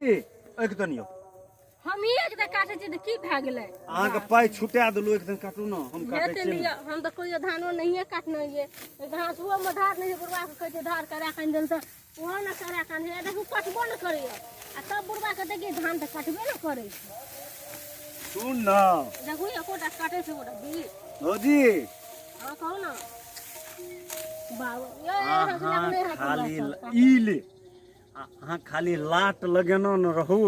ए एक दिन यौ। हम ही एक दिन काटै छी तऽ की भए गेलै? अहाँके पाइ छुटा देलहुँ, एक दिन काटू ने, हम काटै हेतै छी ने। लिअ, हम तऽ कहियो धानो नहिए काटने रहियै। घासोमे धार नहि छै। बुढ़बाके कहै छै धार करा कऽ आनि देल, तऽ ओहो ने करा कऽ आनै। देखू, कटबो ने करैए आ तब बुढ़बाके देखियै, धान तऽ कटबे ने करै छै। सुन ने। देखू, एकोटा काटै छै गोटा बीर। भौजी। हँ, कहू ने बाबू। ये हँसुआ अहाँ नहि हाथ खाली हमरा। ई ले, आ अहाँ खाली लाट लगेना ने रहू,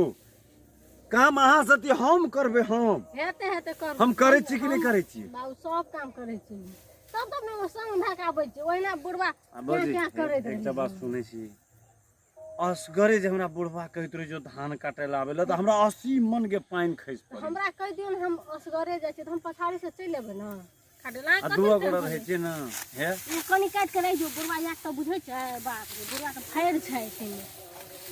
काम अहाँ से हम करबै हम। हेतै हेतै, कर। हम करै छी कि नहि करै छी? बाबू, सब काम करै छी, तब तब ने संग भए कऽ आबै छी। ओहिना बुढ़बा आ भौजी, क्या करैत एकटा रहै बात छै। सुनै छी, असगरे जे हमरा बुढ़बा कहैत रहै जो धान काटै लए आबै लए, तऽ हमरा 80 मन के पानि खसि तऽ पड़ै। हमरा कहि दियौ ने, हम असगरे जाइ छियै तऽ हम पछाड़ी से चलि एबै ने काटै लए। आ दूआ गोड़ा रहै छै ने हे। ओ कनि काटि कऽ रहि जो। बुढ़बा याद तऽ बुझै छै। बाप रे, बुढ़बा तऽ फाड़ि छै। ताहिमे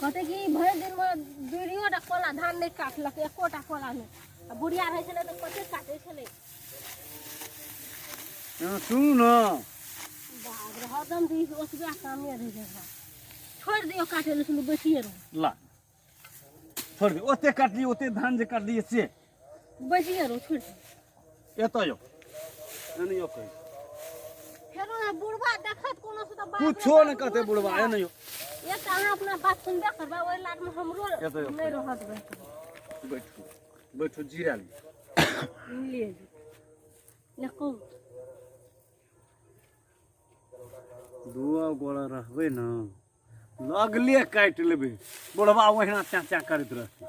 कहतै कि भरि दिनमे बीड़ियो टा कोला धान नहि काटलक, एकोटा कोला नहि। आ बुढ़िया रहै छलै तऽ कते काटै छलै। हँ, सुनू ने। बाप रे, हरदम तऽ ई ओतबे कामे रहै छै। छोड़ि दियौ काटै लए, सुनू, बैसिए रहू। ला, छोड़ दे, ओते काटलियै, ओते धान जे काटलियै से। बैसिए रहू, छोड़ि दियौ। एतऽ यौ, एने यौ, कहै फेरो ने बुढ़बा देखत कोनो से तऽ बाप रे कुछो बाप, नहि कहतै बुढ़बा। एने यौ। एक तऽ अहाँ अपना बात सुनबे करबै, ओहि लाटमे हमरो एतऽ यौ। नहि रहत बैठल। बैठू बैठू, जीरा लिअ। लिए देखू। दुआ गोड़ा रहबै ने, लगले काटि लेबै। बुढ़बा ओहिना चा चा करैत रहतै,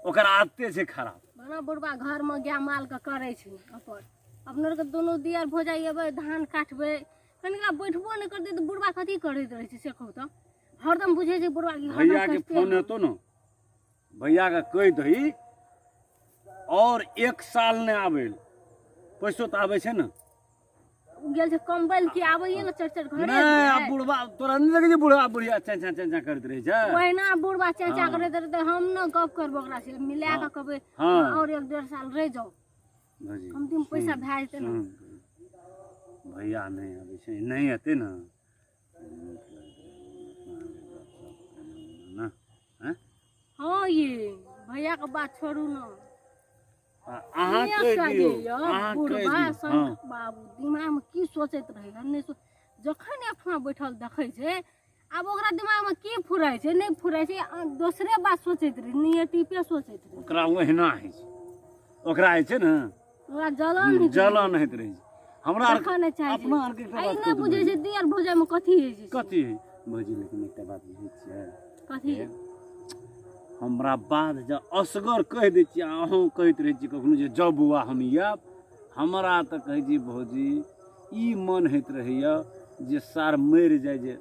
ओकर आदते छै खराब। बना बुढ़बा घरमे गाय मालके करै छै अपन। अपना आरके दुनू दियर भौजाइ एबै, धान काटबै, कनिका बैठबो नहि करतै तऽ बुढ़बा कथी करैत रहै छै से कहू तऽ? हरदम बुझै छै बुढ़बा कि हरदम भैयाके कसिते फोन रहै। एतौ ने, भैयाके कहि दही और एक साल नहि आबै। पैसो तऽ आबै छै ने। ओ गेल छै कमबै लए कि आबैये ने चढ़ चढ़ घरे। नहि, आब बुढ़बा तोरा नहि लगै छै बुढ़बा बुढ़िया चैं चैं चैं चैं करैत रहै छै? ओहिना बुढ़बा चैचा करैत रहतै। हम ने गप करबै ओकरा से, मिला कऽ कहबै और एक डेढ़ साल रहि जाउ। भौजी, कम दिन पैसा सुन, भए जेतै ने। सुन, भैया नहि आबै छै, नहि एतै ने ने, आँय? हँ ये, भैया के बात छोड़ू ने। आ अहाँ एक कहि टा दियौ जे यऽ, अहाँ कहि बुढ़बा दियौ शंकर बाबू दिमागमे की सोचैत रहै नहि जखन एकठमा बैठल देखै छै, आब ओकरा दिमागमे की फुराइ छै, नहि फुराइ छै, आ दोसरे बात सोचैत रहै, निगेटिवे सोचैत रहै। ओकरा ओहिना होइ छै, ओकरा होइ छै ने। ओकरा जलन होइत रहै। जलन होइत रहै छै। हमरा आर देखऽ नहि चाहै छै। अपना आरके एकटा आ ई बात नहि कहू तऽ बुझै भौजी, छै दियर भौजाइमे कथी होइ छै से। कथी होइ भौजी? लेकिन एकटा बात बुझै छियै? कथी? हमरा बाद जँ असगर कहि दै छियै, अहूँ कहैत रहै छी कखनो जे जाउ बौआ, हम आयब। हमरा तऽ कहै छी भौजी, ई मन होइत रहैए जे सार मरि जाय जे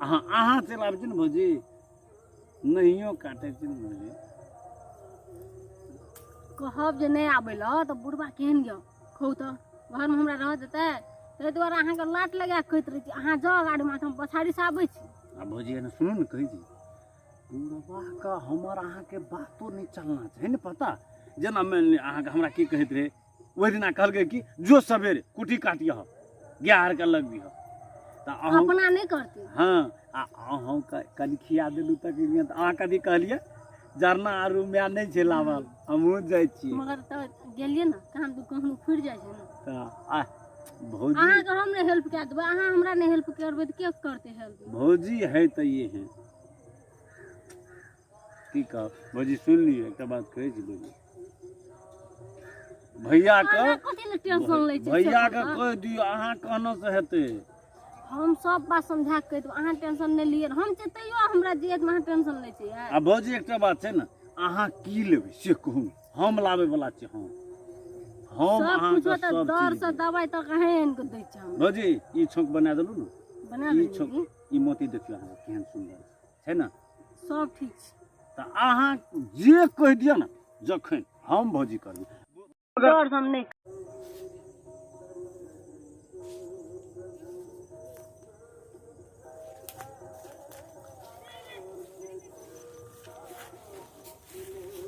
अहाँ अहाँ चलि आबै छी ने भौजी, नहियो काटै छी ने भौजी। कहब जे नहि आबै लए तऽ बुढ़बा केहन यऽ कहू तऽ? घरमे हमरा रहऽ देतै? ताहि दुआरे अहाँके लाट लगा कऽ कहैत रहै छी, अहाँ जाउ गाड़ी माथ, हम पछाड़ीसँ आबै छी। आ भौजी, एना सुनू ने, कहै छी बुढ़बाके हमर अहाँके बातो नहि चलना छै ने। पता जेना मानि लिअ अहाँके हमरा की कहैत रहै ओहि दिना, कहलकै कि जो सवेरे कुटी काटियह, गाय आरके लगबिह, तऽ अहूँ अपना नहि करतै। हँ, आ अहूँ कनि खिया देलहुँ तऽ तऽ अहाँ कथी कहलियै? जरना आरू माय नहि छै लावल, हमहूँ जाइ छियै। मगर तऽ गेलियै ने, तहन तऽ कखनो फुरि जाइ छै ने। तऽ आ भौजी, अहाँके हम नहि हेल्प कए देबै, अहाँ हमरा नहि हेल्प करबै तऽ के करतै हेल्प? भौजी है तऽ ये है, की कहब भौजी। सुनि लियौ, एकटा बात कहै छी भौजी, भैया के अहाँ कथी लए टेंशन लै छियै? भैया से के कहू तऽ। कहि दियौ, अहाँ कहने से हेतै। हम सब बात समझा के कहि देबै, अहाँ टेंशन नहि लिअ। हम छै तैयो हमरा जियत में अहाँ टेंशन लै छियै। आ भौजी, एकटा बात छै ने, अहाँ की लेबै से कहू, हम लाबै वाला छी। हम हम सब अहाँके कुछो तऽ सब दर चीज से देब। दवाइ तक अहें आनि कऽ दै छै हमरा। भौजी, ई छौंक बना देलहुँ ने? बना ई देलियै छौंक की? ई मोती देखियौ अहाँ, केहन सुन्दर छै ने? सब ठीक छै। तऽ अहाँ जे कहि दिअ ने जखन, हम भौजी करबै। डर हम नहि।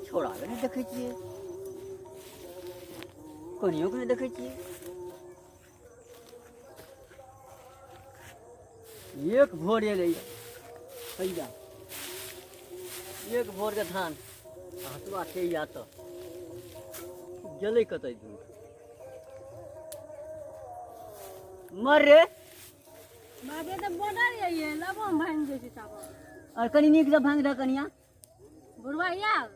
छोड़ाके नहि देखै छियै, कनियोके नहि देखै छियै। एक भोर एलैया, हैया एक भोर के धान हसुआ छै या तऽ गेलै कतऽ दूर मर रे। बाप रे, तऽ बॉर्डर ये लबो हम भांगि जाइ छै चावल। और कनी नीक से भांगि दह कनिया। बुढ़वा आयल।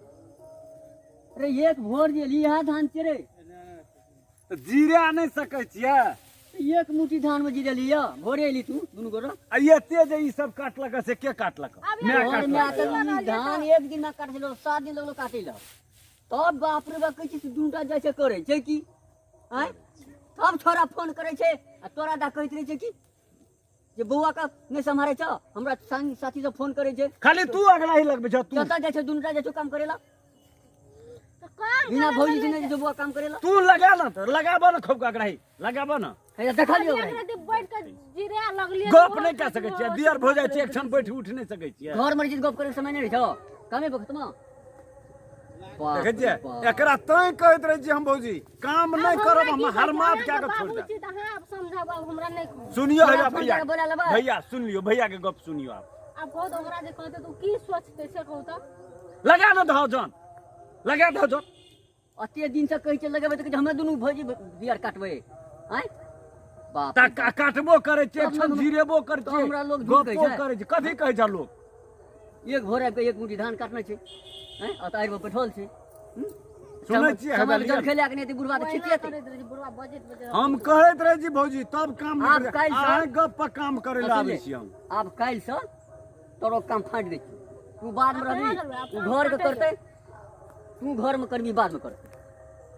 अरे एक भोर जे इएह धान छै रे। तऽ जीरा नहि सकै छियै? एक मुट्ठी धान में जीरली यऽ, भोरे एली तू दुनू गोरा। आ एते जे ई सब काटलक से के काटलक? माय काटलक। ई धान एक दिन में काटै छलै, 7 दिन लगलो काटै लए। तब बाप रे बाप कहै छै से दुनूटा जाइ छै करै छै की आँय? तब छोरा फोन करै छै आ तोरा दा कहैत रहै छै की जे बौआ का नहि सम्हारै छ, हमरा संग साथी सब फोन करै छै। खाली तू अगला ही लगबै छ तू। कतऽ जाइ छै दुनूटा जाइ छौ काम करै ला? तऽ काम बिना भौजी से नहि जाइ छौ बौआ काम करै ला। तू लगा ना तऽ लगाबऽ ना खूब अगराही लगाबऽ ना। हे देखा लियौ। एकरा दे बैठ के जीरा लगलियै। गप नहि कऽ सकै छियै, दियर भऽ जाइ छै, एक क्षण बैठ उठि नहि सकै छियै। घर मे रहै छै गप करै के समय नहि रहै छौ, कामे वक्त मे। देखै छियै एकरा तैं कहैत रहै छियै हम भौजी काम नहि करब, हम हरमाद कए कऽ छोड़ि देब। छी तऽ अहाँ आब समझाबू, आब हमरा नहि कहू। सुनियौ तोरा भैया, फोन भैया कऽ बोला लेबै। भैया सुन लियौ, भैया के गप सुनियौ। आब आब कहू तऽ ओकरा जे कहतै तऽ ओ की सोचतै से कहू तऽ। लगा ने दहो जन, लगा दहो जन। अते दिन से कहै छै लगेबै तऽ कहै छै हमे दुनू भौजी बियर काटबै। आँय बाप ता रे बाप। काटबो करै छियै, तब एक क्षण लोग- जीरेबो करै तब छियै, हमरा लोग झूठ कहै गपो छै। करै छै। कथी कहै छै लोक? एक भोर आबि कऽ एक मुट्ठी धान काटने छै, आँय, आ तऽ आड़ि मे बैठल छै। सुनै छियै, समय हेबे जलखै लए कऽ नहि एतै बुढ़वा तऽ ओहिना खिचियेतै। करैत रहै छै बुढ़वा, बजैत बजैत। हम कहैत रहै छी भौजी तब काम नहि आब करै। काल्हि से- अहाँ गप पर काम करै लए आबै छी हम। आब काल्हि से तोरो काम फाँटि दै छियौ। तू बादमे आब रहबी, केना करबै? आब तू काम घरके फाँटै करतै, तू घरमे करबी, बादमे करतै,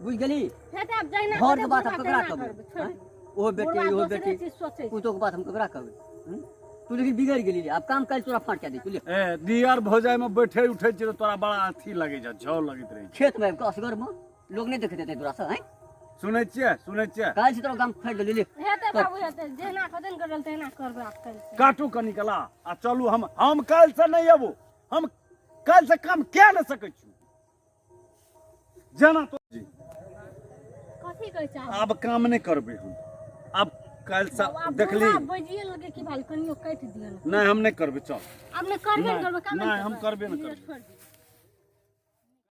बुझि गेली? हेतै आब जहिना घरके करतै, बात हम बुढ़वा ककरा तहिना कहबै? करबै, छोड़ि आँय? दियौ। ओहो बेटी, बुढ़वा इहो दोसरे बेटी, चीज सोचै छै। पुतोहके बात हम ककरा कहबै? हूँ? तू लेकिन बिगड़ि गेली रे। आब काम काल्हि तोरा फाँट कए दै छियौ, ले। ए दियर भौजाइ मे बैठे उठै छियै तऽ तोरा बड़ा अथी लगै छै, झौ लगैत रहै छै। खेतमे आबि कऽ असगरमे लोक नहि देखैत हेतै तोरा से? आँय? सुनै छियै, सुनै छियै? काल्हि से तोरा गाम फाड़ि देली, ले। हेतै बाबू हेतै, जहिना कहतै ने करल तहिना करबै आब काल्हि से। काटू कनी कला आ चलू। हम काल्हि से नहि अबू, हम काल्हि से काम कए नहि सकै छी जेना तो जी। कथी कहै छै आब? आब काम नहि करबै हम आब काल्हि से। आब देखली बुढ़वा बजिए लगे कि भाई कनियो काटि दियौ ने। नहि, हम नहि करबै, चल। आब नहि करबे नहि, ने करबै काम। नहि, हम करबे ने करबै। छोड़ि दियौ।